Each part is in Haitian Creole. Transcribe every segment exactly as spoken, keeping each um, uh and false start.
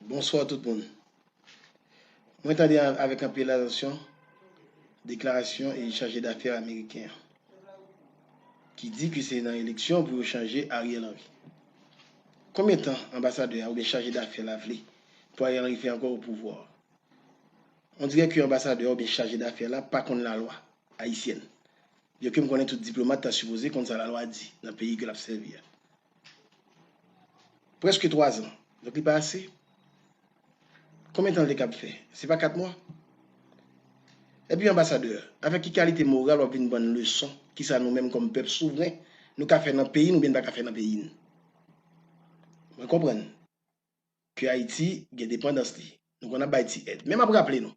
Bonswa tout moun. Mwen tande avèk anpil atansyon deklarasyon e chaje dafè ameriken an, ki di ke se nan eleksyon pou yo chanje Ariel Henry. Konbyen tan anbasadè a oubyen chaje dafè la vle pou Ariel Henry fè ankò o pouvwa? On dirè ke anbasadè a oubyen chaje dafè la pa konn lalwa ayisyèn. Byenke m konnen tout diplomat ta sipoze konn sa lalwa di nan peyi ke l ap sèvi a. Prèske twa zan. Donk li pa ase? Konbyen tan l te kab fè? Se pa kat mwa? Epi anbasadè, avèk ki kalite moral w ap vin ban n leson kisa nou menm kòm pèp souvren nou ka fè nan peyi n oubyen n pa ka fè nan peyi n? Mwen konprann ke Ayiti gen depandans li. Nou konn ap bay ti èd. Men m ap raple nou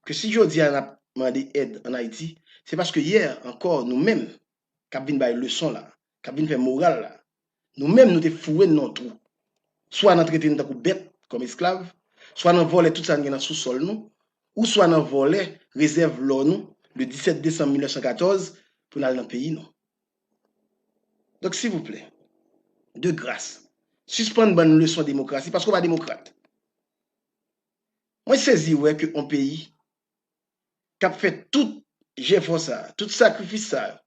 ke si jodi a n ap mande èd ann Ayiti, se paske yè ankò nou menm k ap vin bay leson la, k ap vin fè moral la, nou menm nou te foure n nan yon twou. Swa nan trete n tankou bèt, kòm esklav, swa nan vòlè tout sa n gen nan sousòl nou, ou swa nan vòlè rezèv lò nou le disèt desanm mil nèf san katòz pou n al nan peyi nou. Donk, silvouplè, de gras, sispann ban n leson demokrasi paske w pa demokrat. Mwen sezi wè ke yon peyi k ap fè tout jefò sa a, tout sakrifis sa yo,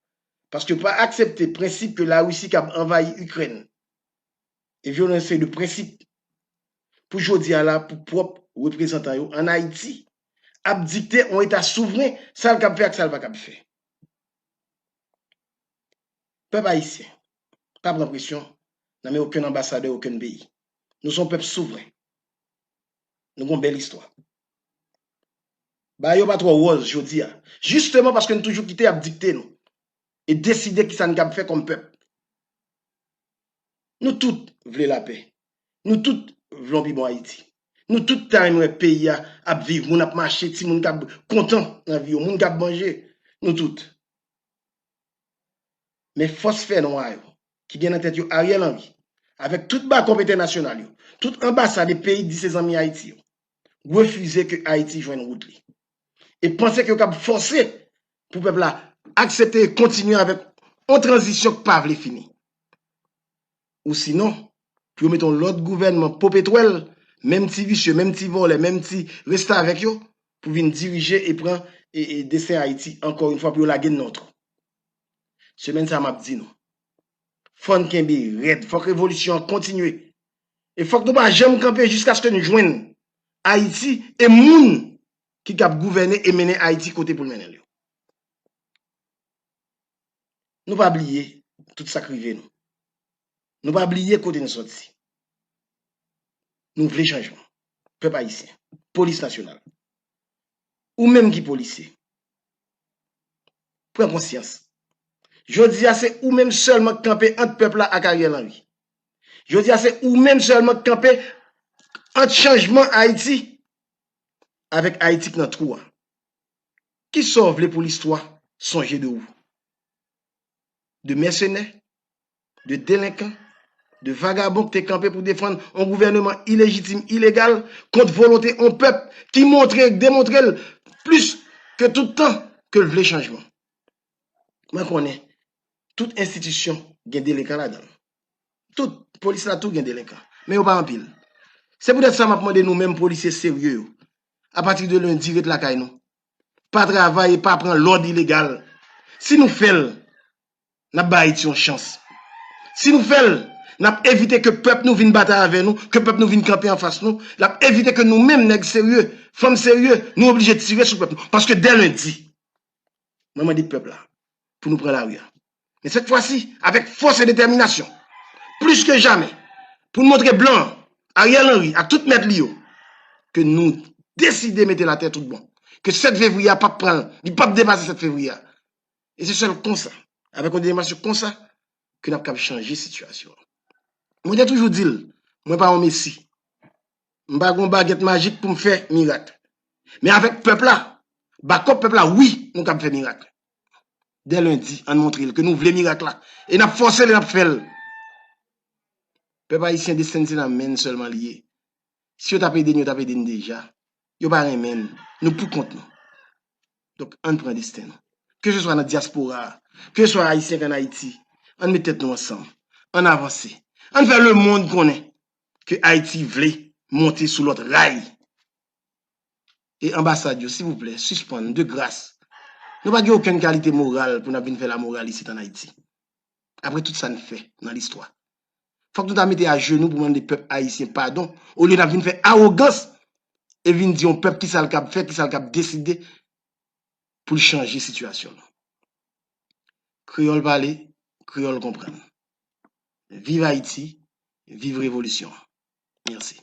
paske yo pa aksepte prensip ke Larisi kab anvayi Ikrèn e vyole yon seri de prensip pou jodi a la pou pwòp reprezantan yo ann Ayiti ap dikte yon eta souvren sa l kab fè ak sa l pa kab fè. Pèp ayisyen, pa pran presyon nan men okenn anbasadè okenn peyi. Nou se yon pèp souvren. Nou gen yon bèl istwa. Bagay yo pa twò wòz jodi a, jisteman paske n toujou kite y ap dikte nou e deside kisa n kab fè kòm pèp. Nou tout vle lapè. Nou tout vle yon pi bon Ayiti. Nou tout ta renmen wè peyi a ap viv, moun ap mache, timoun k ap kontan nan vi yo, moun k ap manje. Nou tout. Men fòs fènwa yo, ki gen nan tèt yo Ariel Henry, avèk tout bakòp entènasyonal yo, tout anbasad e peyi k di se zanmi Ayiti yo, refize ke Ayiti jwenn wout li. E panse ke yo kab fòse pou pèp la aksepte e kontinye avèk yon tranzisyon k pa vle fini. Ou sinon, pou yo mete yon lòt gouvènman popetwèl, menm ti visye, menm ti vòlè, menm ti restavèk yo, pou vin dirije e pran e, e desten Ayiti ankò yon fwa pou yo lage n nan yon twou. Semèn sa a, m ap di nou, fò n kenbe rèd, fòk revolisyon an kontinye. E fòk nou pa janm kanpe jiskaske n jwenn Ayiti e moun ki kab gouvène e mennen Ayiti kote pou l mennen l yo. Nou pa bliye tout sa k rive nou. Nou pa bliye kote n soti. Nou vle chanjman. Pèp ayisyen, polis nasyonal, ou menm ki polisye, pran konsyans. Jodi a, se ou menm sèlman k kanpe ant pèp la ak Ariel Henry. Jodi a, se ou menm sèlman k kanpe ant chanjman Ayiti avèk Ayiti k nan twou a. Kisa w vle pou listwa sonje de ou? De mèsenè, de delenkan, de vagabon k te kanpe pou defann yon gouvèneman ilejitim, ilegal, kont volonte yon pèp ki montre e demontre l plis ke tout tan ke l vle chanjman. Mwen konnen tout enstitisyon gen delenkan ladan l. Tout, polis la tou gen delenkan. Men yo pa anpil. Se poutèt sa m ap mande nou menm polisye serye yo, apati de lendi, ret lakay nou. Pa travay e pa pran lòd ilegal. Si nou fè l, n ap bay Ayiti yon chans. Si nou fè l, n ap evite ke pèp nou vin batay avè nou, ke pèp nou vin kanpe anfas nou, l ap evite ke nou menm, nèg serye, fanm serye, nou oblije tire sou pèp nou. Paske dè lendi, mwen mande pèp la pou nou pran lari a. Men sèt fwa si, avèk fòs e detèminasyon, plis ke jamè, pou n montre blan an, Ariel Henry ak tout mèt li yo, ke nou deside mete l atè tout bon. Ke sèt fevriye a p ap pran l, li p ap depase sèt fevriye a. E se sèl konsa, avèk yon detèminasyon konsa, ke n ap kab chanje sitiyasyon an. Mwen te toujou di l, mwen pa yon mesi. M pa gen yon bagèt majik pou m fè mirak. Men avèk pèp la, bakòp pèp la, wi, nou kab fè mirak. Dè lendi, ann montre l ke nou vle mirak la. E n ap fòse l e n ap fè l. Pèp ayisyen, desten n se nan men n sèlman li ye. Si yo t ap ede n, yo t ap ede n deja. Yo pa renmen n. Nou pou kont nou. Donk, ann pran desten nou. Keseswa nan dyaspora a, keseswa ayisyen k ann Ayiti, ann met tèt nou ansanm. Ann avanse. Ann fè lemonn konnen ke Ayiti vle monte sou lòt ray. E anbasad yo, silvouplè, sispann, de gras. Nou pa gen okenn kalite moral pou n ap vin fè lamoral isit ann Ayiti. Apre tout sa n fè nan listwa. Fòk nou ta mete ajenou pou mande pèp ayisyen padon, olye n ap vin fè awogans e vin di yon pèp kisa l kab fè, kisa l kab deside pou l chanje sitiyasyon l. Kreyòl pale, kreyòl konprann. Viv Ayiti, viv revolisyon an. Mèsi.